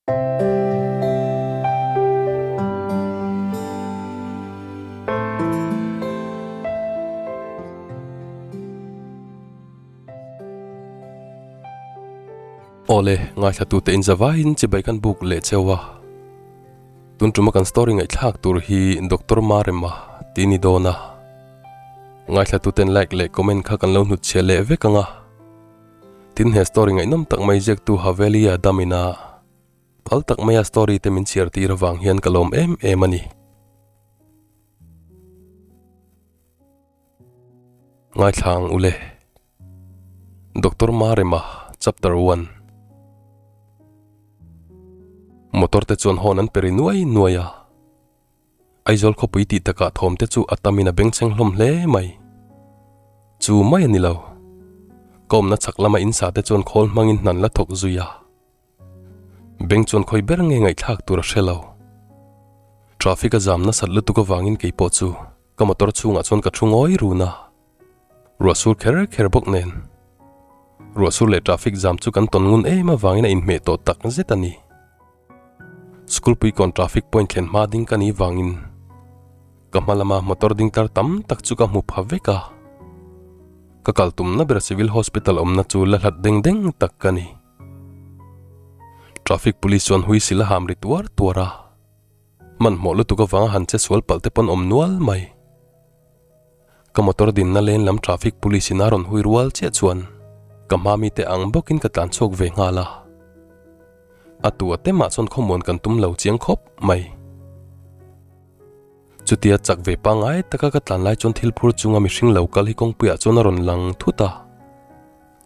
Awle, ngaithlatute in zavaiin chibai kan buk leh cheu a. Tun tuma kan story ngaihthlak tur hi Doctor Marema tih ni dawn a. Ngaithlatuten like leh comment kha kan lo hnutchhiah leh vek ang a. Tin he story ngaihnawm tak mai ziaktu Havelia Damina phal tak maia story te min chhiar tir avang hian ka lawm em em a ni. Ngaithla ang ule. Doctor Marema Chapter 1 Motor te chuan hawn an peri nuai nuai a. Aizawl khawpui tih takah thawm te chu a tamin a bengchheng hlawm hle mai. Chu mai a ni lo. Ka awmna chhak lama in sa te chuan khawl hmangin hnan la thawk zui a. Beng chuan khawi ber nge ngaihthlak tur a hre lo. Traffic a zam nasat lutuk avangin kei pawh chu ka motor chhungah chuan ka thu ngawi run a. Ruah sur kher kher bawk nen. Ruah sur leh traffic jam chu kan tawn ngun em avangin a inhmeh tawh tak zet a ni. School pui kawn traffic point thlen hma ding ka ni vangin ka hma lama motor ding tar tam tak chu ka hmu pha vek a. Ka kal tumna ber Civil Hospital awmna chu la hlat deng deng tak ka ni. Traffic police chuan hui sil a ham ri tuar tuar a. Hmanhmawh lutuk avanga han che sual palh te pawn awm nual mai. Ka motor dinna lane lam traffic police in a rawn hui rual chiah chuan ka hma mite ang bawkin ka tlan chhuak ve nghal a. A tu a temah chuan khawmuan kan tum lo chiang khawp mai. Chutia chak ve pangngai taka ka tlan lai chuan thil phur chunga mihring lo kal hi kawngpuiah chuan a rawn lang thut a.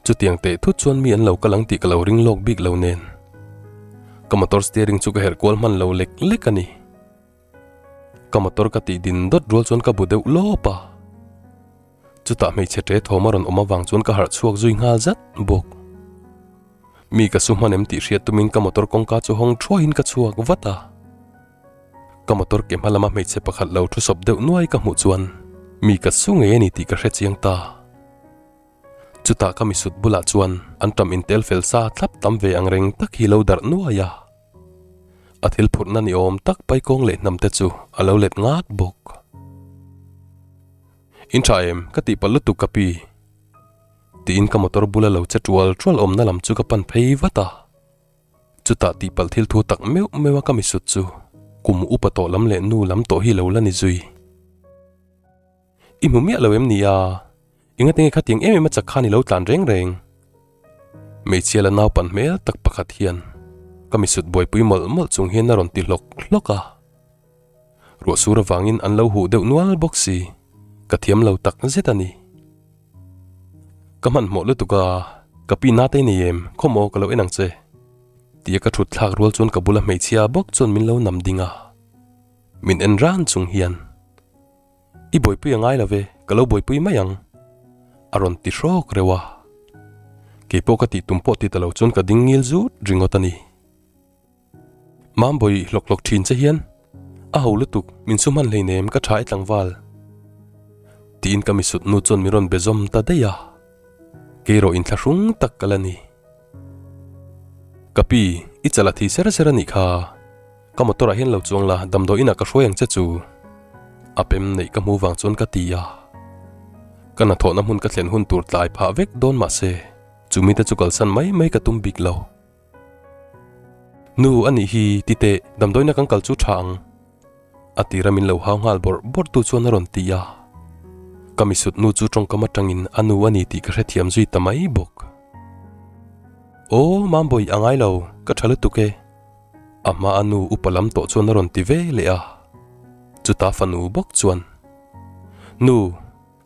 Chutiang teh thut chuan mi an lo kal ang tih ka lo ring lawk bik lo nen. Ka motor steering chu ka herh kual hman lo lek lek a ni. Ka motor ka tih din dawt rual chuan ka bu deuh lawp a. Chutah hmeichhe ṭe thawm a rawn awm avang chuan ka harh chhuak zui nghal zat bawk. Mi ka su hman em tih hriat tumin ka motor kawngka chu hawng thuaiin ka chhuak vat a. Ka motor ke hma lama hmeichhe pakhat lo thu sawp deuh nuai ka hmuh chuan mi ka su ngei a ni tih ka hre chiang ta. Chutah ka misut bulah chuan an ṭam intel fel sa thlap tam ve ang reng tak hi lo darh nuai a. A thil phurhna ni awm tak paikawng leh hnam te chu a lo let ngat bawk. In tha em? Ka tih palh lutuk ka pi. Tiin ka motor bula lo che tual tual awmna lam chu ka pan phei vat a. Chutah tih palh thil thu tak meuh meuh a ka misut chu kum upa tawh lam leh nu lam tawh hi lo la ni zui. I hmu miah lo em ni a? Engati nge khatiang em em a chak khan i lo tlan reng reng? Hmeichhia la naupan hmel tak pakhat hian ka misut buaipui mawlh mawlh chung hian a rawn ti hlawk hlawk a. Ruah sur avangin an lo huh deuh nual bawk si, ka thiam lo tak zet a ni. Ka hmanhmawh lutuk a, ka pi nate i nei em, khawmaw ka lo en ang che? Tia ka thut thlak rual chuan ka bula hmeichhia bawk chuan min lo nam ding a, min en ran chung hian. I buaipui a ngai lo ve, ka lo buaipui mai ang, a rawn ti hrawk reuh a. Kei pawh ka tih tum pawh ti ta lo chuan ka ding ngil zut ringawt a ni. Mambawi hlawk hlawk thin che hian a ho lutuk, min su hman hleinem ka tha e tlangval, tiin ka misut nu chuan min rawn be zawm ta daih a. Kei erawh inthlahrung tak ka la ni. Ka pi, i chal a thi ser ser a nih kha. Ka motor ah hian lo chuang la, damdawi inah ka hruai ang che chu. A pem neih ka hmu vang chuan ka ti a. Ka hnathawhna hmun ka thlen hun tur tlai phah vek dawn mahse, chumi te chu kalsan mai mai ka tum bik lo. Nu, a nih hi, ti teh, damdawiina kan kal chu tha ang. A tira min lo hau nghal bawrh bawrh tu chuan a rawn ti a. Ka misut nu chu tawngkam atangin a nu a ni tih ka hrethiam zui ta mai bawk. Aw, Mambawi, a ngai lo, ka tha lutuk e. A hma a nu upa lam tawh chuan a rawn ti ve leh a. Chuta fanu bawk chuan, Nu,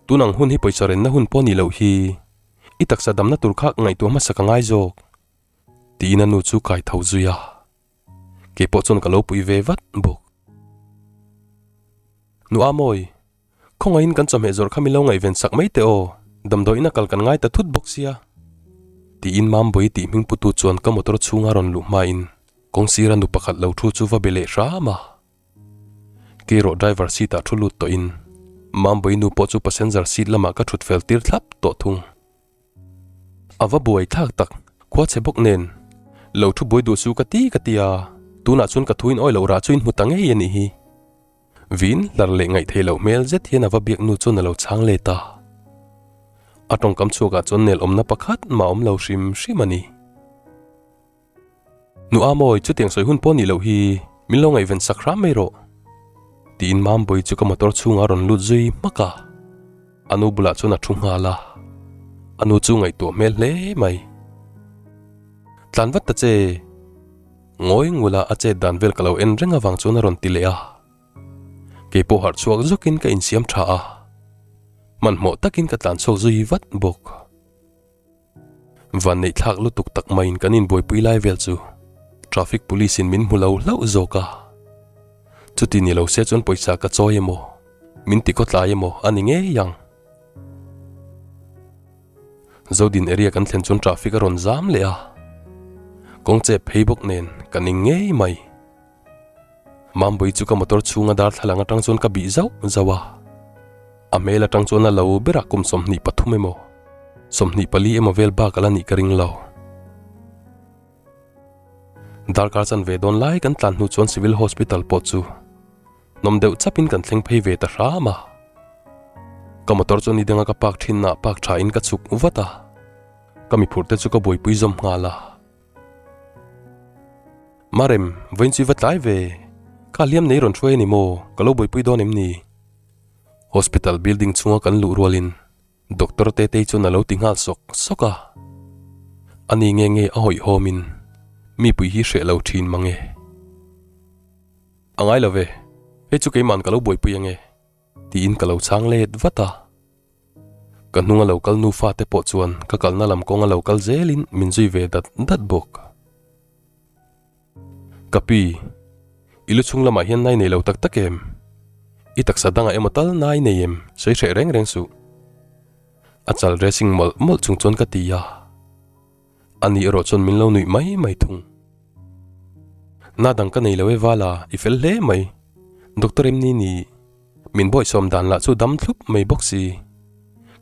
tun ang hun hi pawisa renna hun pawh nih loh hi. I taksa damna tur kha ngaihtuah hmasa ka ngai zawk, tiin a nu chu kai tho zui a. Kei pawh chuan ka lo pui ve vat bawk. Nu Amawi, khawngaihin kan chawhmeh zawrh kha min lo ngaihven sak mai teh aw, damdawiin a kal kan ngai ta thut bawk sia. Tiin Mambawi tih hming putu chuan ka motor chhunga rawn luh hmain kawngsira nu pakhat lo thu chu va be leh hram a. Kei erawh driver seat ah thu lut tawhin Mambawi nu pawh chu passenger seat lamah ka thut fel tir thlap tawh thung. A va buai thlak tak, khua chhe bawk nen. Lo thu buai duh suh ka ti ka ti a, tunah chuan ka thuin awi loh rah chu in hmu ta ngei a nih hi. Vin hlar leh ngaih theih loh hmel zet hian a va biak nu chuan a lo chhang let a. A tawngkam chhuakah chuan nel awmna pakhat mah awm lo hrim hrim a ni. Nu Amawi, chutiang sawi hun pawh nih loh hi min lo ngaihven sak hram mai rawh, tiin Mambawi chu ka motor chhungah a rawn lut zui hmak a. A nu bulah chuan a thu nghal a, a nu chu ngaihtuah hmel hle mai. Tlan vat ta che, ngawi ngula a chet dan vel ka lo en reng avang chuan a rawn ti leh a. Kei pawh harh chhuak zawkin ka insiam tha a, hmanhmawh takin ka tlan chhuak zui vat bawk. Vanneih thlak lutuk tak maiin kan inbuaipui lai vel chu traffic police in min hmu lo hlauh zawk a. Chuti ni lo se chuan pawisa ka chawi emaw, min ti khawtlai emaw a ni ngei ang. Zodin area kan thlen chuan traffic a rawn zam leh a, kawng chep phei bawk nen ka ning ngei mai. Mambui chu ka motor chhunga darthlalang atang chuan ka bih zauh zauh a, a hmel atang chuan a lo berah kum 23 emaw, 24 emaw vel bak a la nih ka ring lo. Darkar chan ve dawn lai kan tlan hnu chuan Civil Hospital pawh chu nawm deuh chapin kan thleng phei ve ta hram a. Ka motor chu ni danga ka park thinna park tha in ka chhuk vat a, ka miphurh te chu ka buaipui zawm nghal a. Marem, vawiin chu i va tlai ve. Ka hliam nei rawn hruai a ni maw? Ka lo buaipui dawn em ni? Hospital building chhunga kan luh rualin Doctor Tetei chuan a lo ti nghal sawk sawk a. Ani nge nge a hawihhawmin mipui hi hreh lo thin mang e. A ngai lo ve, hei chu keima'n ka lo buaipui ange, tiin ka lo chhang let vat a. Ka hnunga lo kal nufa te pawh chuan ka kalna lam kawnga lo kal zelin min zui ve dat dat bawk. Ka pi, i lu chhung lamah hian nai nei lo tak tak em? I taksa dangah emaw tal nai nei em? Sawi hreh reng reng suh. A chal dressing mawlh mawlh chung chuan ka ti a. Ani erawh chuan min lo nuih mai mai thung. Na dang ka nei lo e Vala, i fel hle mai. Doctor em ni ni? Min bawihsawm dan lah chu dam thlup mai bawk si.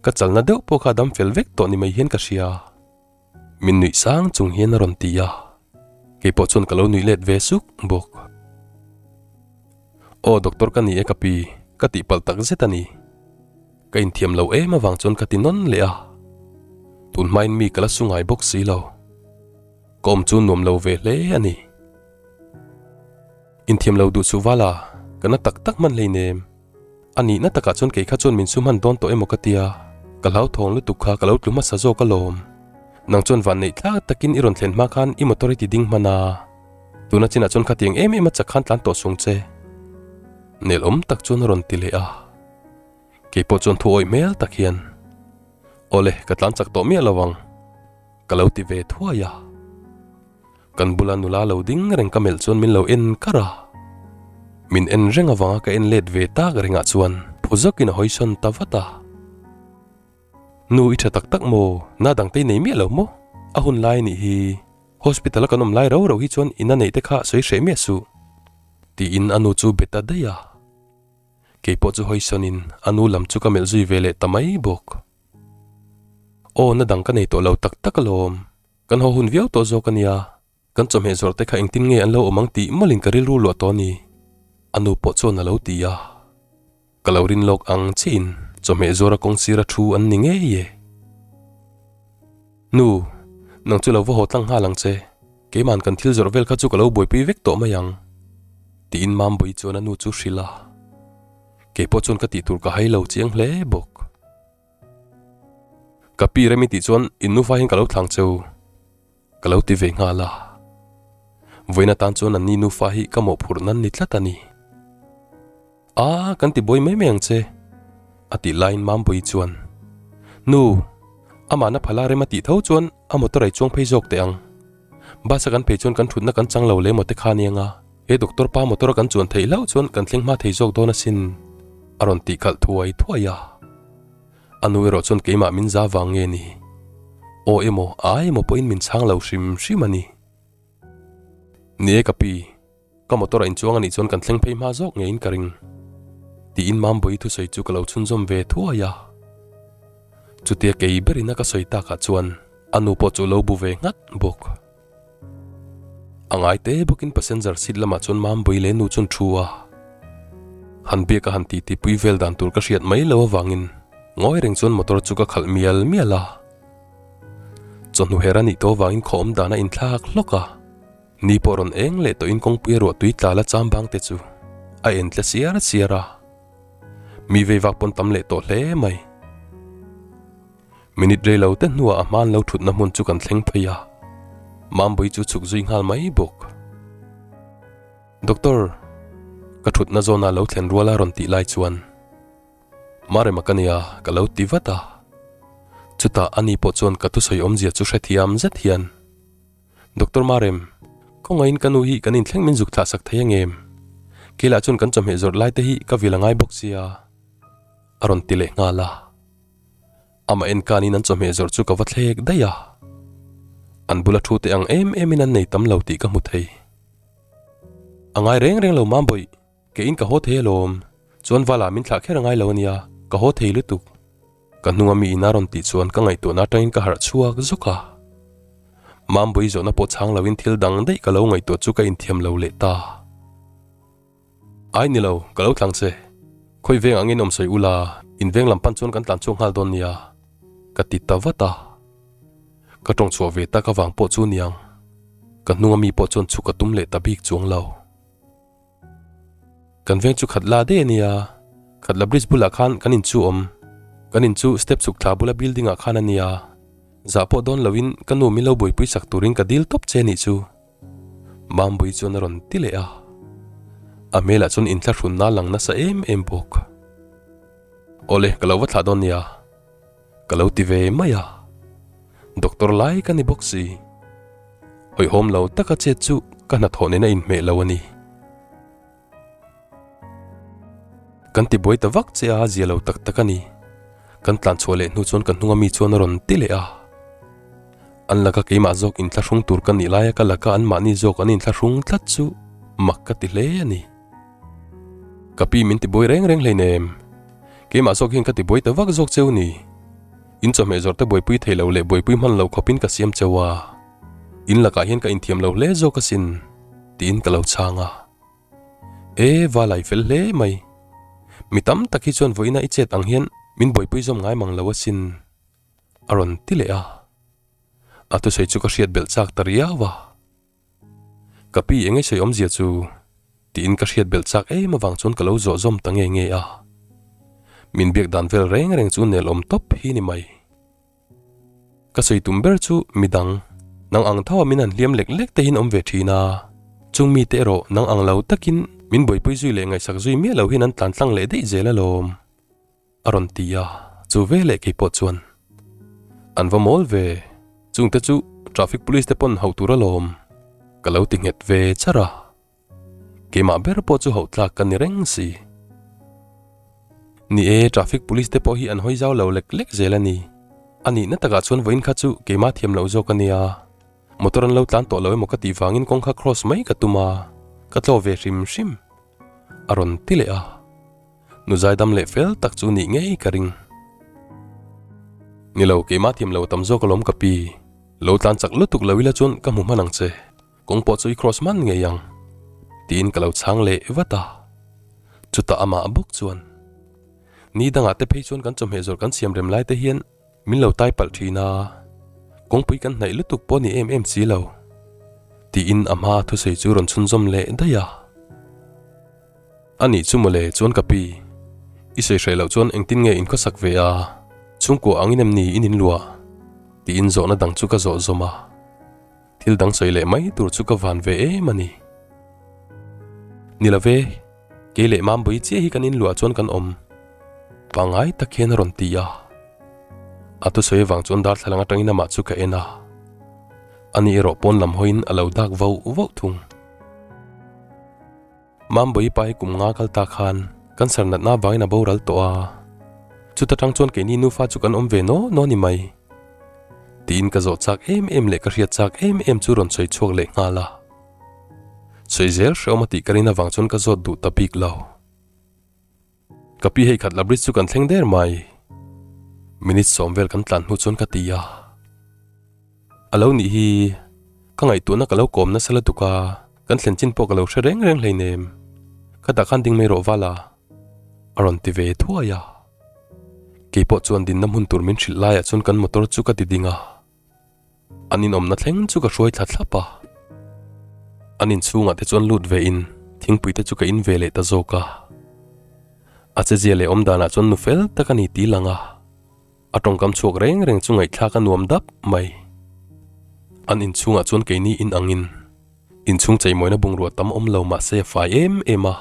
Ka chalna deuh pawh kha dam fel vek tawh ni mai hian ka hria. Min nuih sang chung hian a rawn ti a, keipawh chuan ka lo nuih let ve suk bawk. Aw doctor ka ni e ka pi, ka tihpalh tak zet a ni. Ka inthiam lo em avang chuan ka ti nawn leh a, tun hmain mi ka la su ngai bawk si lo. Ka awm chu nuam lo ve hle a ni. Inthiam lo duh suh vala, ka na tak tak hman hleinem. A nihna takah chuan kei kha chuan min su hman dawn tawh emaw ka tia, ka hlauthawng lutuk kha ka lo tlu hmasa zawk alawm. Nang chuan vanneih tlak takin i rawn thlen hma khan i motor i ti ding hman a, tuna chinah chuan khatiang em em a chak khan tlan tawh sung che. Nelawm tak chuan a rawn ti leh a, kei pawh chuan thu awih hmel tak hian, Awle, ka tlan chak tawh miah lo ang, ka lo ti ve thuai a. Kan bula nula lo ding reng ka melh chuan min lo en kar a, min en reng avanga ka en let ve tak rengah chuan phu zawkin a hawi sawn ta vat a. Nu i tha tak tak maw? Na dangte i nei miah lo maw? A hun lai nih hi hospital a kan awm lai rau rau hi chuan ina neih te kha sawi hreh miah suh tiin a nu chu be ta daih a. Keipawh chu hawi sawnin a nu lam chu ka melh zui ve leh ta mai bawk. Aw na dang ka nei tawh lo tak tak alawm. Kan haw hun viau tawh zawk a nia, kan chawhmeh zawrh te kha engtin nge an lo awm ang tih mawlhin ka rilru luah tawh a ni, a nu pawh chuan a lo ti a. Ka lo rin lawk ang chiahin chawhmeh zawra kawng sira thu an ni ngei e. Nu, nang chu lo va haw tlang nghal ang che, keima'n kan thil zawrh vel kha chu ka lo buaipui vek tawh mai ang, tiin Mambawi chuan a nu chu hrilh a. Keipawh chuan ka tih tur ka hai lo chiang hle bawk. Ka pi rem i tih chuan in nufa hian ka lo thlang cheu ka lo ti ve nghal a. Vawiin atan chuan an ni nufa hi ka mawhphurh nan ni tlat a ni. A, kan ti buai mai mai ang che a tih laiin Mambawi chuan, Nu, amahna phala rem a tih tho chuan a motor a i chuang phei zawk teh ang. Bus a kan phei chuan kan thutna kan chang lo leh maw te kha aniang a, he doctor pa motor a kan chuan theih hlauh chuan kan thleng hma thei zawk dawn asin a rawn tih khalh thuai thuai a. A nu erawh chuan keimah min za vang nge ni? Aw emaw a emaw pawhin min chhang lo hrim hrim a ni. Ni e ka pi, ka motor a inchuang anih chuan kan thleng phei hma zawk ngeiin ka ring. Tiin Mambawi thusawi chu ka lo chhunzawm ve thuai a. Chutia kei berin a ka sawi takah chuan a nu pawh chu lo bu ve nghat bawk. A ngai te bawkin passenger seat lamah chuan Mambui leh nu chuan thu a. Han biak a han titi pui vel dan tur ka hriat mai lo avangin ngawi reng chuan motor chu ka khalh mial mial a. Chawhnu her a nih tawh avangin khaw awm dan a inthlak hlawk a. Ni pawh rawn eng leh tawhin kawngpui a ruah tui tla la cham bang te chu a en tle siar siar a. Mi vei vak pawn tam leh tawh hle mai. Minute rei lo te hnuah a hman lo thutna hmun chu kan thleng phei a, Mambui chu chhuk zui nghal mai bawk. Doctor, ka thutna zawna lo thlen rual a rawn tih lai chuan Marema ka nia ka lo ti vat a. Chutah ani pawh chuan ka thusawi awmzia chu hrethiam zet hian Doctor Marem, khawngaihin ka nu hi kan inthleng min zuk thlah sak thei angem? Keilah chuan kan chawhmeh zawrh lai te hi ka vil a ngai bawk sia a rawn ti leh nghal a. Amah en kanin an chawhmeh zawrh chu ka va thlek daih a, an bula thu te ang em emin an nei tam lo tih ka hmu thei. A ngai reng reng lo Mambawih, keiin ka haw thei alawm, chuan Vala min thlah kher a ngai lo ania, ka haw thei lutuk. Ka hnunga mi in a rawn tih chuan ka ngaihtuahna atangin ka harh chhuak zawk a. Mambawih zawhna pawh chhang loin thil dang daih ka lo ngaihtuah chu ka inthiam lo leh ta. Ai ni lo, ka lo tlang che. Khawi veng angin awm sawi ula, in veng lam pan chuan kan tlan chhuak nghal dawn nia, ka ti ta vat a. Ka tawng chhuah ve tak avang pawh chu niang, ka hnunga mi pawh chuan chhuk a tum leh ta bik chuang lo. Kan veng chu khat la daih a nia, khat la bridge bulah khan kan in chu awm, kan in chu step chhuk thla bula building ah khan a nia, zah pawh dawn loin ka nu min lo buaipui sak turin ka dil tawp che nih chu. Mambui chuan a rawn ti leh a, a hmelah chuan inthlahrunna a lang nasa em em bawk. Awle, ka lo va thlah dawn nia, ka lo ti ve mai a, doctor lai ka ni bawk si. Hawihhawm lo taka chet chu ka hnathawh nena inhmeh lo a ni. Kan ti buai ta vak che a, zia lo tak tak a ni. Kan tlan chhuah leh hnu chuan ka hnunga mi chuan a rawn ti leh a. An laka keimah zawk inthlahrung tur ka nih laia ka laka anmahni zawk an inthlahrung tlat chu mak ka ti hle a ni. Ka pi min ti buai reng reng hleinem. Keimah zawk hian ka ti buai ta vak zawk cheu ni. In chawhmeh zawrh te buaipui thei lo leh buaipui hman lo khawpin ka siam cheu a. In lakah hian ka inthiam lo hle zawk asin, tiin ka lo chhang a. E, va lai fel hle mai. Mi tam tak hi chuan vawiina i chet ang hian min buaipui zawm ngai mang lo asin, a rawn ti leh a. A thusawi chu ka hriat belh chak ta riau a. Ka pi eng nge sawi awmzia chu? tiin ka hriat belh chak em avang chuan ka lo zawh zawm ta nge nge a. Min biak dan vel reng reng chu nel awm tawp hi ni mai. Ka sawi tum ber chu midang, nang ang tho a min han hliam lek lek te hian awm ve thin a, chung mite erawh nang ang lo takin min buaipui zui leh ngaihsak zui miah lo hian an tlan tlang leh daih zel alawm, a rawn ti a, chu veleh kei pawh chuan an va mawl ve, chungte chu traffic police te pawn hauh tur alawm, ka lo ti nghet ve char a. Keimah ber pawh chu hauh tlak ka ni reng si. Ni e, traffic police te pawh hi an hawi zau lo lek lek zel a ni. A nihna takah chuan vawiin kha chu keimah thiam loh zawk a nia. Motor an lo tlan tawh lo emaw ka tih vangin kawng kha cross mai ka tum a, ka tlaw ve hrim hrim. A rawn ti leh a. Nu zaidam leh fel tak chu nih ngei ka ring. Ni lo, keimah thiam lo tam zawk alawm ka pi. Lo tlan chak lutuk lo ila chuan ka hmu hman ang che. Kawng pawh chu i cross man ngei ang, tiin ka lo chhang leh vat a. Chutah amah bawk chuan, Ni dangah te phei chuan kan chawhmeh zawrh kan siam rem lai te hian min lo tai palh thin a, kawngpui kan hnaih lutuk pawh ni em em si lo, tiin a hma thusawi chu rawn chhunzawm leh daih a. A nih chu mawle chuan ka pi, i sawi hreh loh chuan engtin nge in khawsak ve a, chhungkua angin em ni in inluah? tiin zawhna dang chu ka zawh zawm a. Thil dang sawi leh mai tur chu ka van ve em a ni. Ni lo ve, kei leh Mambui chiah hi kan inluah chuan kan awm. Pangngai tak hian a rawn ti a. A thusawi avang chuan darthlalang atangin amah chu ka en a. Ani erawh pawn lam hawiin a lo dak vauh vauh thung. Mambui pa hi kum nga kal ta khan cancer natna avangin a boral tawh a, chuta tang chuan keini nufa chu kan awm ve naw naw ni mai. Tiin ka zawh chak em em leh ka hriat chak em em chu rawn sawi chhuak leh nghal a. Sawi zel hrehawm a tih ka rin avang chuan ka zawt duh ta bik lo. Ka pi hei khat la bridge chu kan thleng der mai. Minute sawm vel kan tlan hnu chuan ka ti a. A lo nih hi. Ka ngaihtuahna ka lo kawm nasa lutuk a, kan thlen chin pawh ka lo hre reng reng hleinem. Khatah khan ding mai rawh val a, a rawn ti ve thuai a. Keipawh chuan dinna hmun tur min hrilh laiah chuan kan motor chu ka ti ding a. An inawmna thleng chu ka hruai thla thlap a. An inchhungah te chuan lut ve in thingpui te chu ka in ve leh ta zawk a. A chezia leh awmdanah chuan nu fel tak a ni ti lang a. A tawngkam chhuak reng reng chu ngaihthlak a nuam dap mai. An inchhungah chuan keini in angin inchhung cheimawina bungrua tam awm lo mah se a fai em em a,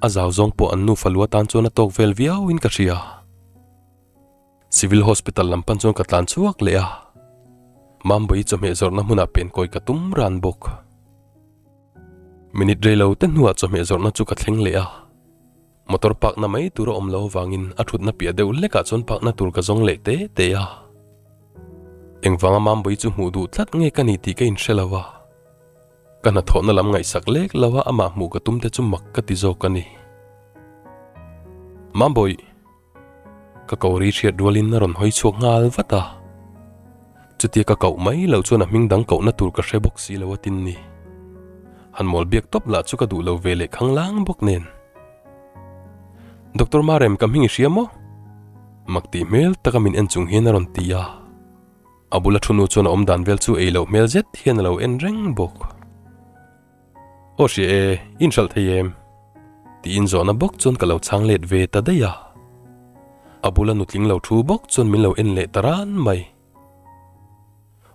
a zau zawng pawh an nufa lu atan chuan a tawk vel viauin ka hria. Civil Hospital lam pan chuan ka tlan chhuak leh a, Mambawi chawhmeh zawrhna hmunah penkawi ka tum ran bawk. Minute rei lo te hnuah chawhmeh zawrhna chu ka thleng leh a, motor park na mai tur a awm lo avangin a thutna piah deuh hlekah chuan park na tur ka zawng leh te te a. Engvanga Mambawi chu hmuh duh tlat nge ka ni tih ka inhre lo a, ka hnathawhna lam ngaihsak lek lo a amah hmuh ka tum te chu mak ka ti zawk a ni. Mambawi. Ka ko ri hriat rualin a rawn hawi chhuak nghal vat a. Chutia ka koh mai loh chuan a hming dang kohna tur ka hre bawk si lo a tin ni. Han mawl biak tawp lah chu ka duh lo ve leh khanglang bawk nen. Doctor Marem ka hming i hria maw? Mak tih hmel taka min en chung hian a rawn ti a. A bula thu nu chuan a awm dan vel chu ei loh hmel zet hian a lo en reng bawk. Aw hria e, in hralh thei em? Tiin zawhna bawk chuan ka lo chhang let ve ta daih a. A bula nutling lo thu bawk chuan min lo en leh ta ran mai.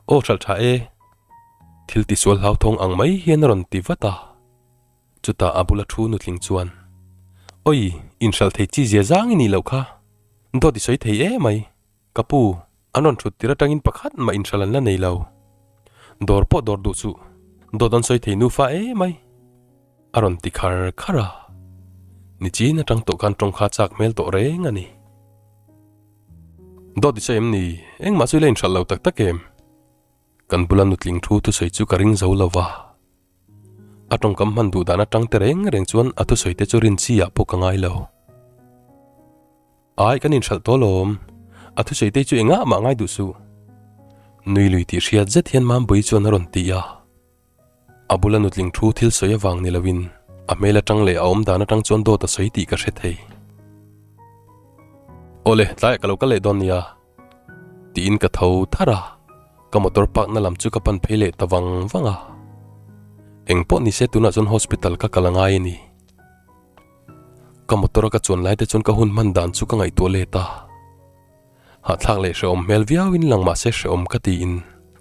Aw hralh tha e, thil tisual hlauthawng ang mai hian a rawn ti vat a. Chutah a bula thu nutling chuan, Awi, in hralh thei chi zia zang i nih loh kha, dawt i sawi thei e mai. Ka pu, an rawn thut tir atangin pakhat mah inhral an la nei lo. Dawr pawh dawr duh suh, dawt an sawi thei nufa e mai. A rawn ti khar khar a. Nichin atang tawh khan tawng kha chak hmel tawh reng a ni. Dawt i sawi em ni? Engmah chu i la inhral lo tak tak em? Kan bula nutling thu thusawi chu ka ring zo lo va. A tawngkam hman duh dan atang te reng reng chuan a thusawi te chu rin chi ah pawh ka ngai lo. Ai kan inhralh tawh alawm, a thusawi te chu engah mah ngai duh suh. Nui lui tih hriat zet hian Mambawi chuan a rawn ti a. A bula nutling thu thil sawi avang ni loin a hmel atang leh a awm dan atang chuan dawt a sawi tih ka hre thei. Awle, tlaiah ka lo kal leh dawn nia. Tiin ka tho thar a, ka motor park na lam chu ka pan phei leh ta vang vang a. Engpawh nise tunah chuan hospital ka kal a ngai a ni. Ka motor a ka chuan lai te chuan ka hun hman dan chu ka ngaihtuah let a. Hahthlak leh hrehawm hmel viau in lang mahse hrehawm ka tiin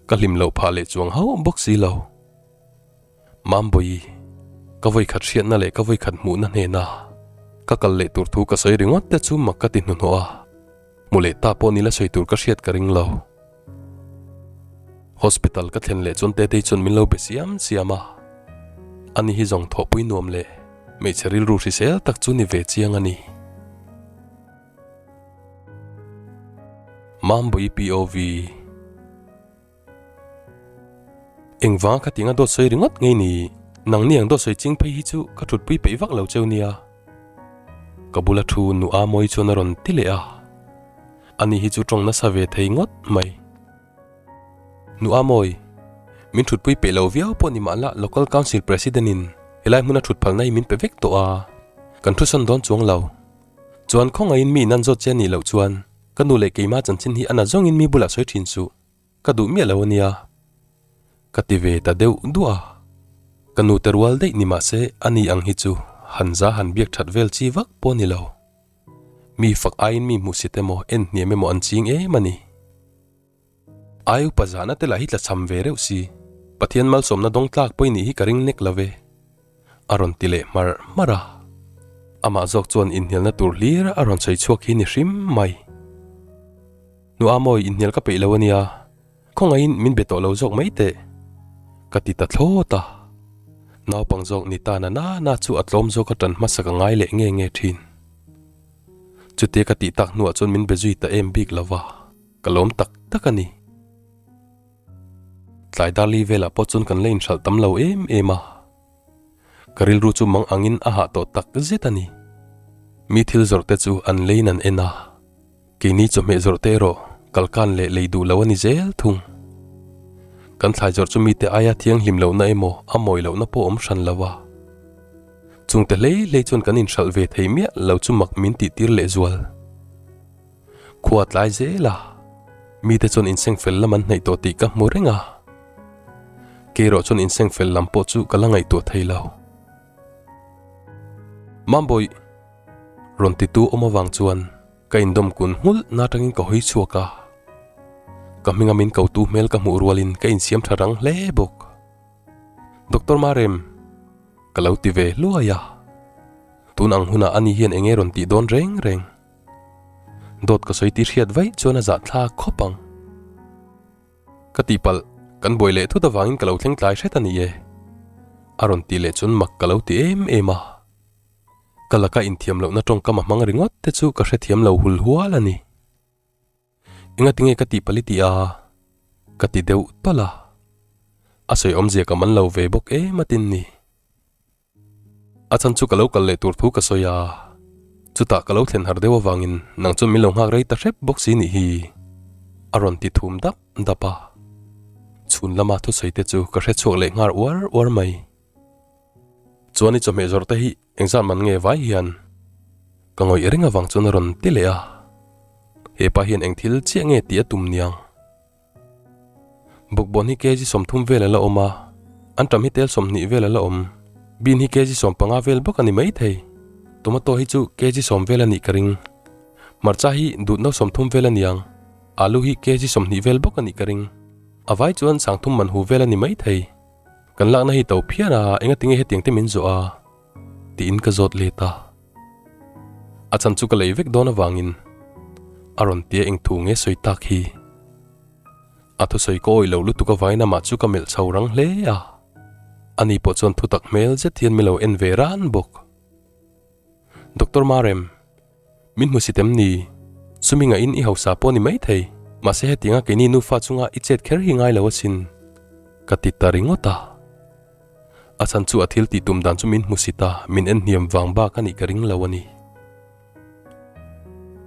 ka hlim loh phah leh chuang hauh bawk si lo. Mambawi, ka vawikhat hriatna leh ka vawikhat hmuhna hnena ka kal leh tur thu ka sawi ringawt te chu mak ka ti hnuhnawh a, hmu leh ta pawh nila sawi tur ka hriat ka ring lo. Hospital ka thlen leh chuan Tetei chuan min lo be siam siam a, ani hi zawng thawhpui nuam leh hmeichhe rilru hrisel tak chu ni ve chiang a ni. Mambawi POV. Engvanga khatinga dawt sawi ringawt ngei ni? Nangni ang dawt sawi ching phei hi chu ka thutpui peih vak lo cheu nia. Ka bula thu nu a mawi chuan a rawn ti leh a. Ani hi chu tawng nasa ve thei ngawt mai. Nu a mawi, min thutpui peih lo viau pawh ni mahla Local Council President in helai hmuna thut phalna hi min pe vek tawh a, kan thusawn dawn chuang lo. Chuan khawngaihin mi in an zawt che a nih loh chuan ka nu leh keima chanchin hi a na zawngin mi bulah sawi thin suh. Ka duh miah lo a nia. Ka ti ve ta deuh duah a. Ka nu te rual daih ni mahse a ni ang hi chu han za han biak that vel chi vak pawh a ni lo. Mi fak aiin mi hmuhsit emaw en hniam emaw an ching em a ni. Ai upa zahna te lah hi tla cham ve reuh si. Pathian malsawmna dawng tlak pawh i nih hi ka ring nek lo ve. A rawn ti leh hmarh hmarh a. Amah zawk chuan inhnialna tur hlir a rawn sawi chhuak hi ni hrim mai. Nu Amawi inhnial ka peih lo a nia, khawngaihin min be tawh lo zawk mai teh, ka ti ta thlawt a. Naupang zawk ni ta na na na chu a tlawm zawk a ṭan hmasa ka ngai leh nge nge ṭhin. Chutia ka tih tak hnuah chuan min be zui ta em bik lo va, ka lawm tak tak a ni. Tlai darli velah pawh chuan kan la inhralh tam lo em em a. Ka rilru chu mang angin a hah tawh tak zet a ni. Mi thil zawrh te chu an leiin an en a. Keini chawhmeh zawrh te erawh kalkan leh lei duh lo a ni zel thung. Kan thlai zawrh chu mite aia thianghlim lohna emaw a mawi lohna pawh awm hran lo a. Chungte hlei hlei chuan kan inhralh ve thei miah lo chu mak min tih tir leh zual. Khua tlai zel a, mite chuan inseng fel lam an hnaih tawh tih ka hmu reng a. Kei erawh chuan inseng fel lam pawh chu ka la ngaihtuah thei lo. Mambawi! Rawn titu awm avang chuan ka indawm kun nghulh na atangin ka hawi chhuak a. Ka hminga min kotu hmel ka hmuh rualin ka insiam tha rang hle bawk. Doctor Marem! Ka lo ti ve hluai a. Tun ang hunah ani hian enge rawn tih dawn reng reng. Dawt ka sawi tih hriat vaih chuan a zahthlak khawp ang. Ka tihpalh, kan buai leh thut avangin ka lo thleng tlai hret a ni e. A rawn tih leh chuan mak ka lo ti em em a. Ka laka inthiam lohna tawngkam a hmang ringawt te chu ka hrethiam lo hul hual a ni. Enga tinge ka tihpalh i tih a? Ka ti deuh tawlh a. A sawi awmzia ka man lo ve bawk em a tin ni. A chhan chu ka lo kal leh tur thu ka sawi a, chutah ka lo thlen har deuh avangin nang chuan min lo nghak rei ta hrep bawk si nih hi, a rawn ti thum dap dap a. Chhun lama thusawi te chu ka hre chhuak leh nghar uar uar mai. Chuan i chawhmeh zawrh te hi engzat man nge vai hian? Ka ngawih reng avang chuan a rawn ti leh a. Hepa hian eng thil chiah nge tih a tum niang? Bawkbawn hi kg 30 vel a la awm a, anṭam hi tel 20 vel a la awm. Bean hi kg 15 vel bawk a ni maithei. Tomato hi chu kg 10 vel a nih ka ring. Hmarcha hi dut no 30 vel a niang. Alu hi kg 20 vel bawk a nih ka ring. A vai chuan sangthum man hu vel a ni maithei. Kan lakna hi to phian a, engatinge hetiang te min zawh a? Tiin ka zawt let a. A chhan chu ka lei vek dawn avangin a rawn tia eng thu nge sawi tak hi. A thusawi ka awih lo lutuk avangin amah chu ka melh chho rang hle a. Ani pawh chuan thutak hmel zet hian min lo en ve ran bawk. Doctor Marem, min hmu si tem ni? Chumi ngahin i hausa pawh ni maithei, mahse hetianga keini nufa chunga i chet kher hi ngai lo asin, ka ti ta ringawt a. A chhan chu a thil tih tum dan chu min hmu sit a, min en hniam vang bak a nih ka ring lo a ni.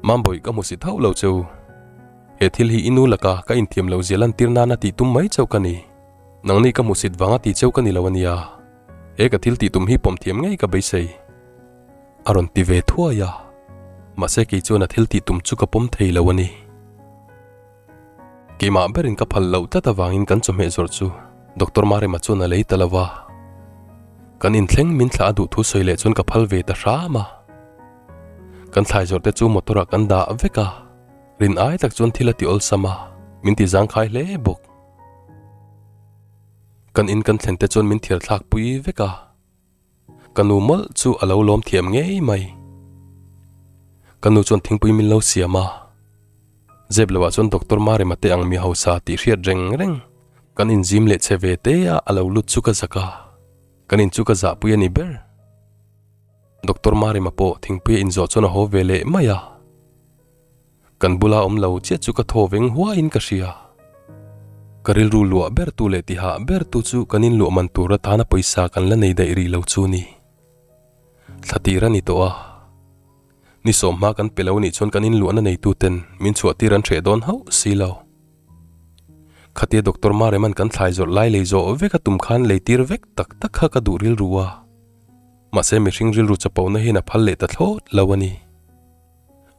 Mambawi ka hmu sit hauh lo cheu. He thil hi i nu laka ka inthiam lo zia lantir nana tih tum mai chauh ka ni. Nangni ka hmu sit vanga ti cheu ka ni lo a nia. He ka thil tih tum hi pawm thiam ngei ka beisei. A rawn ti ve thuai a, mahse kei chuan a thil tih tum chu ka pawm thei lo a ni. Keimah berin ka phal loh tlat avangin kan chawhmeh zawrh chu Doctor Marema chuan a lei ta lo va. Kan inthleng min thlah a duh thu sawi leh chuan ka phal ve ta hram a. Kan thlai zawrh te chu motor ah kan dah vek a, rin ai tak chuan thil a ti awlsam a, min ti zangkhai hle bawk. Kan in kan thlen te chuan min thiar thlak pui vek a. Ka nu mawlh chu a lo lawm thiam ngei mai. Ka nu chuan thingpui min lo siam a. Zep loah chuan Doctor Marema te ang mi hausa tih hriat reng reng kan inzim leh che ve te a a lo lut chu ka zak a. Kan in chu ka zahpui a ni ber. Doctor Marema pawh thingpui a inzawh chuan a haw ve leh mai a. Kan bula awm lo chiah chu ka thaw veng huaiin ka hria. Ka rilru luah ber tu leh tihah ber tu chu kan inluah man tur atana pawisa kan la nei daih rih lo chu ni. Thla tir a ni tawh a. Ni sawmhma kan pe lo nih chuan kan inluahna neitu ten min chhuah tir an hreh dawn hauh si lo. Khatia Doctor Mareman kan thlai zawrh lai lei zawh vek a tum khan lei tir vek tak tak kha ka duh rilru a. Mahse mihring rilru chapona hian a phal leh ta thlawt lo a ni.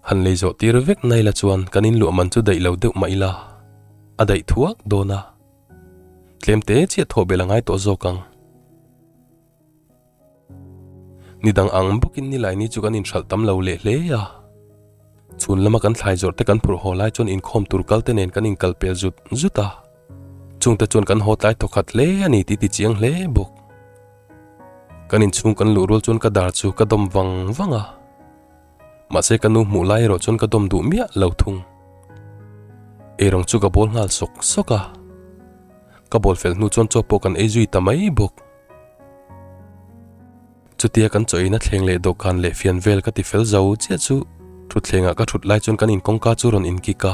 Han lei zawh tir vek nai la chuan kan inluah man chu daih lo deuh mah ila, a daih thuak dawn a. Tlem te chiah thawh belh a ngai tawh zawk ang. Ni dang ang bawkin nilai ni chu kan inhralh tam lo leh hle a. Chhun lama kan thlai zawrh te kan phurh haw lai chuan inkhawm tur kal te nen kan inkal pel zut zut a. Chungte chuan kan haw tlai thawkhat hle a ni tih ti chiang hle bawk. Kan inchhung kan luh rual chuan ka dar chu ka dawm vang vang a. Mahse ka nu hmuh lai erawh chuan ka dawm duh miah lo thung. Eirawng chu ka bawl nghal sawk sawk a. Ka bawl fel hnu chuan chaw pawh kan ei zui ta mai bawk. Chutia kan chaw eina thleng leh dawhkan leh fian vel ka ti fel zo chiah chu thutthlengah ka thut lai chuan kan in kawngka chu rawn in kik a.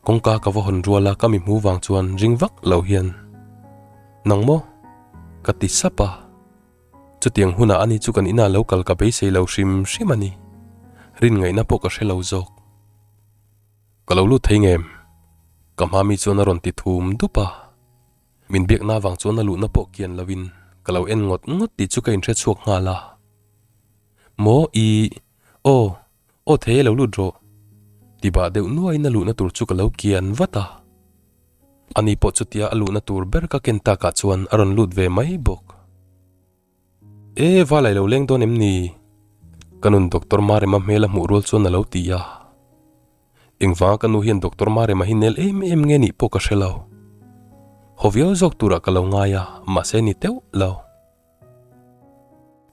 Kawngka ka va hawn rual a ka mi hmu vang chuan ring vak lo hian, Nang maw? ka ti sap a. Chutiang hunah ani chu kan inah lo kal ka beisei lo hrim hrim a ni. Rin ngaihna pawh ka hre lo zawk. Ka lo lut thei ngem? Ka hma mi chuan a rawn ti thum dup a. Min biakna avang chuan a luhna pawh kian lovin ka lo en ngawt ngawt tih chu ka inhre chhuak nghal a. Maw i, aw, aw thei e lo lut rawh. Ti bah deuh nuaiin a luhna tur chu ka lo kian vat a. Ani pawh chutia a luhna tur ber ka ken takah chuan a rawn lut ve mai bawk. E, Valai lo leng dawn em ni? Ka nun Doctor Marema hmel a hmuh rual chuan a lo ti a. Engvanga ka nu hian Doctor Marema hi nel em em nge nih pawh ka hre lo. Haw viau zawk turah ka lo ngai a, mahse ni teuh lo.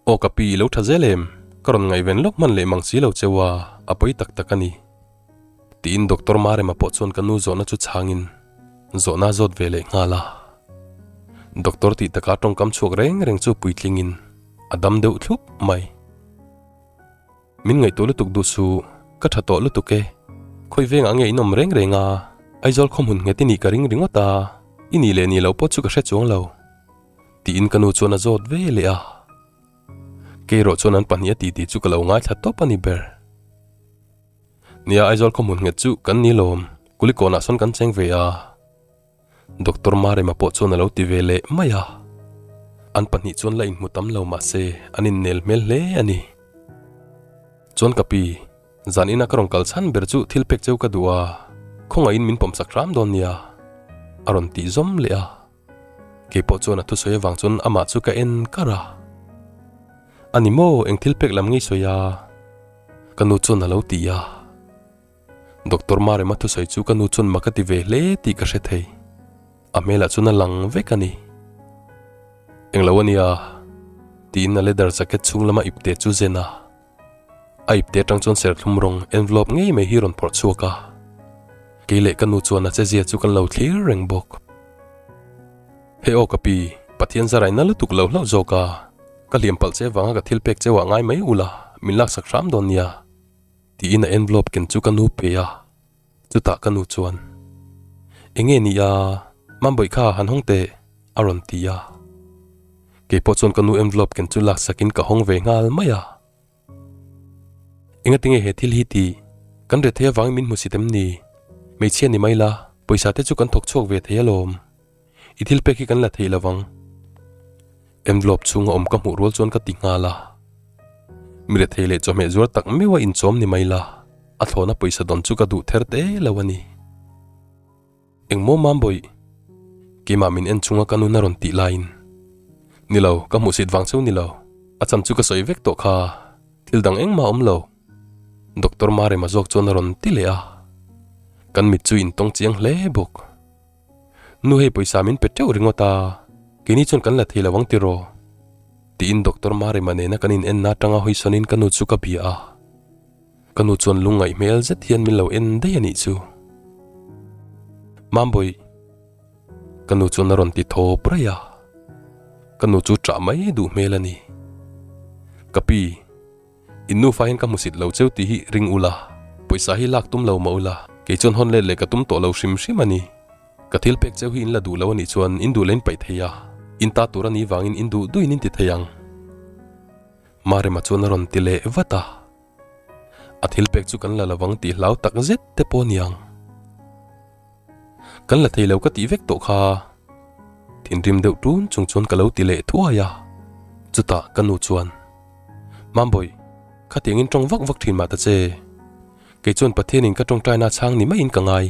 Aw ka pi, i lo tha zel em? Ka rawn ngaihven lawk hman leh mang si lo cheu a, a pawi tak tak a ni. Tiin Doctor Marema pawh chuan ka nu zawhna chu chhangin zawhna a zawt ve leh nghal a. Doctor tih taka tawngkam chhuak reng reng chu puitlingin a dam deuh thlup mai. Min ngaihtuah lutuk duh suh, ka tha tawh lutuk e. Khawi vengah nge in awm reng reng a, Aizawl khawhmun nghet i nih ka ring ringawt a, i nih leh nih loh pawh chu ka hre chuang lo. Tiin ka nu chuan a zawt ve leh a. Kei erawh chuan an pahnih a titi chu ka lo ngaithla tawp a ni ber. Nia Aizawl khawhmun nghet chu kan ni lawm, Kulikawnah sawn kan cheng ve a. Doctor Marema pawh chuan a lo ti ve leh mai a. An pahnih chuan la inhmu tam lo mah se an innel hmel hle a ni. Chuan ka pi, zan ina ka rawn kal chhan ber chu thil pek cheu ka duh a, khawngaihin min pawmsak hram dawn nia, a rawn tih zawm leh a. Kei pawh chuan a thusawi avang chuan amah chu ka en kar a. A ni maw, eng thil pek lam ngei sawi a? Ka nu chuan a lo ti a. Doctor Marema thusawi chu ka nu chuan mak a ti ve hle tih ka hre thei. A hmelah chuan a lang vek a ni. Englo a nia, tiin a leather jacket chhung lama ipte chu zen a. A ipte atang chuan serthlum rawng envelope ngei mai hi rawn phawrh chhuak a. Kei leh ka nu chuan a chezia chu kan lo thlir reng bawk. Hei aw ka pi, Pathian zaraina lutuk lo hlauh zawk a, ka hliam palh che vanga ka thil pek cheuah ngai mai ula, min laksak hram dawn nia. Tiin a envelope ken chu ka nu pe a, chutah ka nu chuan, Enge ni a, Mambawih kha han hawng teh, a rawn ti a. Kei pawh chuan ka nu envelope ken chu laksakin ka hawng ve nghal mai a. Enga tinge he thil hi tih? Kan rethei avangin min hmusit em ni? Hmeichhia ni mai la, pawisa te chu kan thawk chhuak ve thei alawm. I thil pek hi kan la thei lovang. Envelope chhunga awm ka hmuh rual chuan ka ti nghal a. Mi rethei leh chawhmeh zuar tak meuh a inchawm ni mai la, a thlawna pawisa dawn chu ka duh ther te lo a ni. Engmaw Mambawih? Keimah min en chunga ka nun a rawn tih laiin, Ni lo, ka hmuhsit vang cheu ni lo, a chhan chu ka sawi vek tawh kha, thil dang engmah a awm lo. Doctor Marema zawk chuan a rawn ti leh a, kan mit chu intawng chiang hle bawk. Nu hei pawisa min pe teuh ringawt a, keini chuan kan la thei lo ang tiraw? Tiin Doctor Marema nena kan in enna atanga hawisawn in ka nu chu ka bia a. Ka nu chuan lungngaih hmel zet hian min lo en daih a nih chu. Mambawih, ka nu chuan a rawn ti thawp raih a. Ka nu chu ṭah mai duh hmel a ni. Ka pi, in nufa hian ka hmusit lo cheu tih hi ring ula, pawisa hi lak tum lo mah ula, kei chuan hawn let leh ka tum tawh lo hrim hrim a ni. Ka thil pek cheu hi in la duh lo a nih chuan in duh leh in paih thei a, in ta tur a nih vangin in duh duhin in ti thei ang. Marema chuan a rawn ti leh vat a. A thil pek chu kan la lovang tih hlau tak zet te pawh a niang. Kan la thei lo ka tih vek tawh kha. Thinrim deuh tun chung chuan ka lo ti leh thuai a. Chutah ka nu chuan, Mambawih, khatiangin tawng vak vak thin mah ta che. Kei chuan Pathianin ka tawngtaina a chhang ni maiin ka ngai,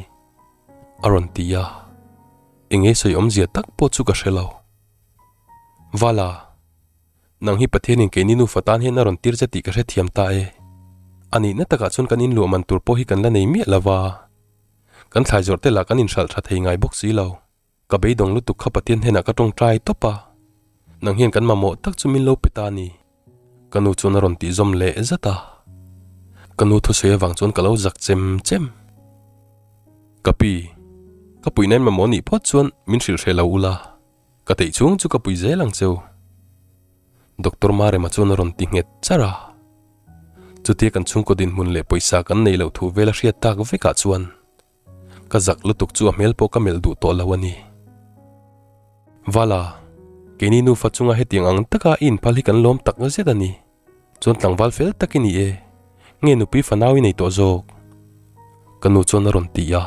a rawn ti a. Eng nge sawi awmzia tak pawh chu ka hre lo. Vala. Nang hi Pathianin keini nufa tan hian a rawn tir che tih ka hrethiam ta e. A nihna takah chuan kan inluah man tur pawh hi kan la nei miah lo va. Kan thlai zawrh te lah kan inhralh tha thei ngai bawk si lo. Ka beidawng lutuk kha Pathian hnenah ka tawngtai tawp a. Nang hian kan mamawh tak chu min lo pe ta a ni. Ka nu chuan a rawn tih zawm leh zat a. Ka nu thusawi avang chuan ka lo zak chem chem. Ka pi, ka puihna in mamawh nih phawt chuan min hrilh hreh lo ula. Ka theih chhung chu ka pui zel ang cheu. Doctor Marema chuan a rawn ti nghet char a. Chutia kan chhungkaw dinhmun leh pawisa kan neih loh thu vel a hriat tak vekah chuan ka zak lutuk chu a hmel pawh ka melh duh tawh lo a ni. Vala, keini nufa chunga hetiang ang taka i inphal hi kan lawm tak zet a ni. Chuan tlangval fel tak i ni e, nge nupui fanau i nei tawh zawk? Ka nu chuan a rawn ti a.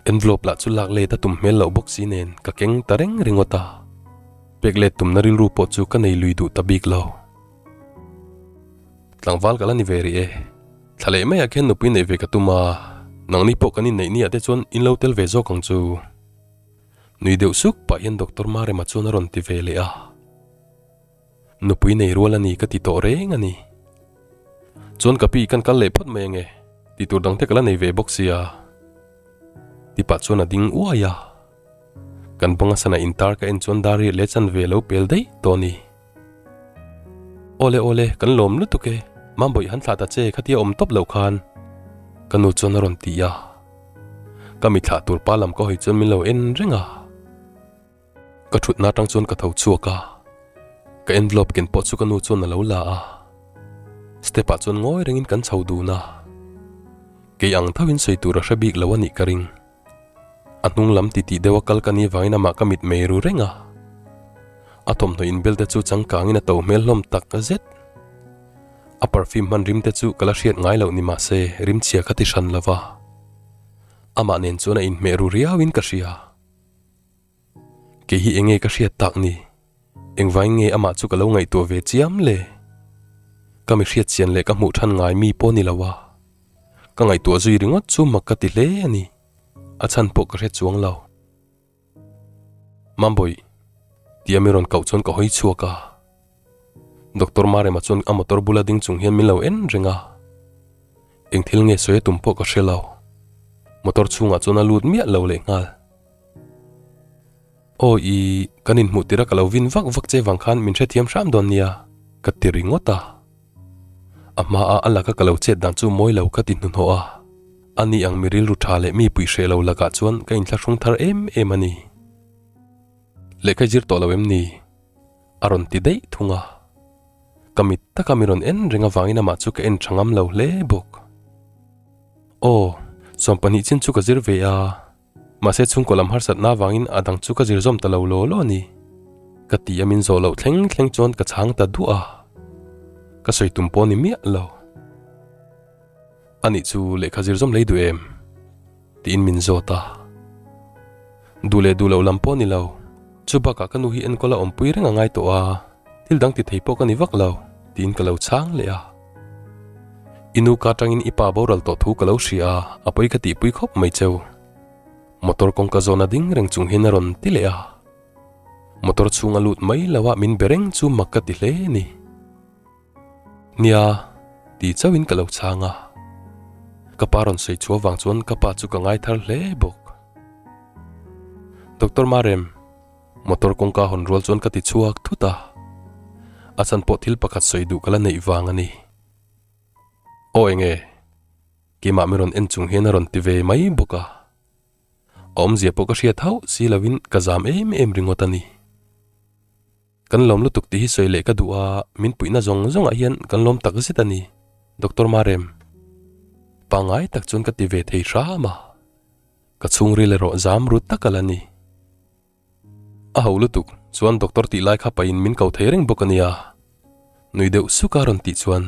Envelope lah chu lak let a tum hmel loh bawk si nen ka keng ta reng ringawt a. Pek let tumna rilru pawh chu ka nei lui duh ta bik lo. Tlangval ka la ni ve rih e. Thla leh maiah khian nupui neih ve ka tum a, nangni pawh kan inneih ni ah te chuan in lo tel ve zawk ang chu. Nui deuh suk pah hian Doctor Marema chuan a rawn ti ve leh a. Nupui nei rual a ni ka ti tawh reng a ni. Chuan ka pi kan kal leh phawt mai ange, ti tur dang te ka la nei ve bawk sia. Ti pah chuan a ding uai a. Kan banga sana intar ka en chuan dar riat leh chanve a lo pel daih tawh a ni. Awle awle, kan lawm lutuk e, Mambawih han thlah ta che khatia awm tawp loh khan ka nu chuan a rawn ti a. Ka mi thlah tur pa lam ka hawi chuan min lo en reng a. Ka thutna atang chuan ka tho chhuak a, ka envelope ken pawh chu ka nu chuan a lo la a. Step ah chuan ngawi rengin kan chho dun a. Kei ang tho in sawi tur a hre bik lo a nih ka ring. A hnung lam titih deuh a kal ka nih vangin amah ka mit mei ru reng a. A thawmhnaw inbel te chu changkangin a to hmel hlawm tak zet. A perfume hman rim te chu ka la hriat ngai loh ni mah se rim chhia ka ti hran lo va. Amah nen chuan a inhmeh ru riauin ka hria. Kei hi enge ka hriat tak ni? Engvai nge amah chu ka lo ngaihtuah ve chiam le? Ka mi hriat chian leh ka hmuh than ngai mi pawh ni lo a. Ka ngaihtuah zui ringawt chu mak ka ti hle a ni. A chhan pawh ka hre chuang lo. Mambawih, tia mi rawn koh chuan ka hawi chhuak a. Doctor Marema chuan a motor bula ding chung hian min lo en reng a. Eng thil nge sawi a tum pawh ka hre lo. Motor chhungah chuan a lut miah lo leh nghal. Aw i, kan inhmuh tirh a ka lo vin vak vak che vang khan min hrethiam hram dawn nia, ka ti ringawt a. A hmaa a laka ka lo chet dan chu mawi lo ka ti hnuhnawh a. Ani ang mi rilru tha leh mi pui hreh lo lakah chuan ka inthlahrung thar em em a ni. Lehkha zir tawh lo em ni? A rawn ti daih thung a. Ka mit taka mi rawn en reng avangin amah chu ka en tha ngam lo hle bawk. Aw, 12 chin chu ka zir ve a. Mahse chhungkaw lam harsatna avangin a dang chu ka zir zawm ta lo law law a ni. Ka ti a min zawh loh thleng thleng chuan ka chhang ta duah a. Ka sawi tum pawh a ni miah lo. Anih chu lehkha zir zawm lei duh em? Tiin min zawt a. Duh leh duh loh lam pawh a ni lo. Chu bakah ka nu hi enkawl a awmpui reng a ngai tawh a, thil dang ti thei pawh ka ni vak lo, tiin ka lo chhang leh a. I nu ka atangin i pa boral tawh thu ka lo hria a, a pawi ka tihpui khawp mai cheu. Motor kawngka zawn a ding reng chung hian a rawn ti leh a. Motor chhung a lut mai lo a min be reng chu mak ka ti hle a ni. Nia, ti chauhin ka lo chhang a. Ka pa rawn sawi chhuah vang chuan ka pa chu ka ngai thar hle bawk. Doctor Marem, motor kawngka hawn rual chuan ka ti chhuak thut a. A chhan pawh thil pakhat sawi duh ka la neih vang a ni. Aw enge? Keimah mi rawn en chung hian a rawn ti ve mai bawk a. A awmzia pawh ka hriat hauh si lovin ka zam em em ringawt a ni. Kan lawm lutuk tih hi sawi leh ka duh a, min puihna zawng zawngah hian kan lawm tak zet a ni, Doctor Marem. Pangngai tak chuan ka ti ve thei hram a. Ka chhungril erawh zam ru tak a la ni. A ho lutuk chuan doctor tih lai kha pahin min ko thei reng bawk a nia. Nui deuh suk a rawn tih chuan,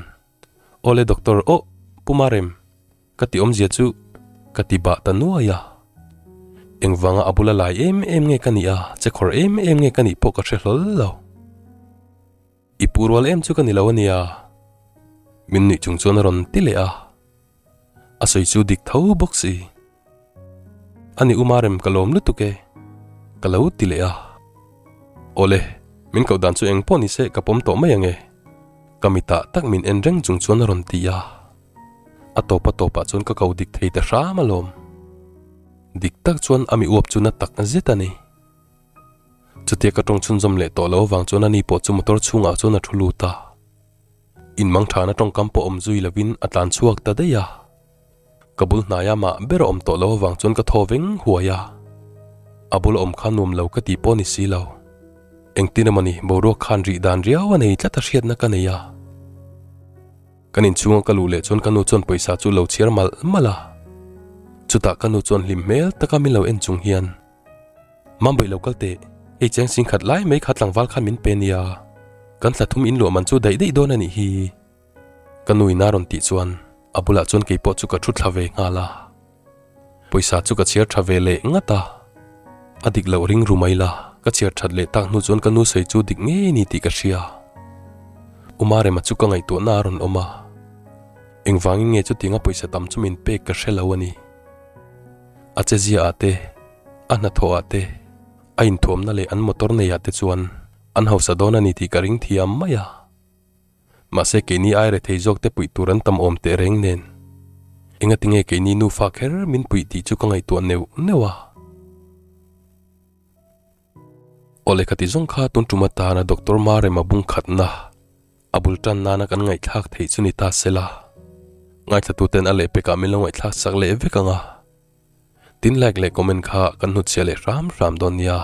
Awle doctor, aw Pu Marem, ka ti awmzia chu ka ti bah ta nuai a. Engvanga a bula lai em em nge ka nih a, che khawr em em nge ka nih pawh ka hre hlawl lo. I pu rual em chu ka ni lo a nia. Min nuih chung chuan a rawn ti leh a. A sawi chu dik tho bawk si. Ani u Marem ka lawm lutuk e, ka lo ti leh a. Awle, min koh dan chu eng pawh ni se ka pawm tawh mai ang e. Ka mitah tak min en reng chung chuan a rawn ti a. A tawp a tawpah chuan ka ko dik thei ta hram alawm. Dik tak chuan a mi uap chu na tak zet a ni. Chutia ka tawng chhunzawm leh tawh lo avang chuan ani pawh chu motor chhungah chuan a thu lut a. Inmang thana tawngkam pawh awm zui lovin a tlan chhuak ta daih a. Ka bul hnaia mah ber a awm tawh lo avang chuan ka thaw veng huai a. A bul a awm kha nuam lo ka tih pawh ni si lo. Engtin emaw ni boruak khan rih dan riau a nei tlat a hriatna ka nei a. Kan inchhunga ka luh leh chuan ka nu chuan pawisa chu lo chhiar malh malh a. Chutah ka nu chuan hlim hmel taka min lo en chung hian, Mambawi lo kal teh, hei cheng sing khat lai mai kha tlangval khan min pe nia. Kan thla thum inluah man chu daih daih dawn a nih hi. Ka nu in a rawn tih chuan a bulah chuan keipawh chu ka thu thla ve nghal a. Pawisa chu ka chhiar tha ve leh ngat a. A dik loh ring ru mai la, ka chhiar that leh tak hnu chuan ka nu sawi chu dik ngei ni tih ka hria. U Marema chu ka ngaihtuahna a rawn awm a. Engvangin nge chutianga pawisa tam chu min pek ka hre lo a ni. A che zia ah te, a hnathawh ah te, a inthuamna leh an motor nei ah te chuan an hausa dawn a ni tih ka ring thiam mai a. Mahse keini ai rethei zawk te puih tur an tam awm teh reng nen. Engati nge keini nufa kher min puih tih chu ka ngaihtuah neuh neuh a. Aw lehkha ti zawng kha tun tum atana Doctor Marema bung khatna a bul tan nana kan ngaihthlak theih chu ni ta sela. Ngaithlatuten a lehpekah min lo ngaihthlak sak leh vek ang a. Tin like leh comment kha kan hnutchhiah leh hram hram dawn nia.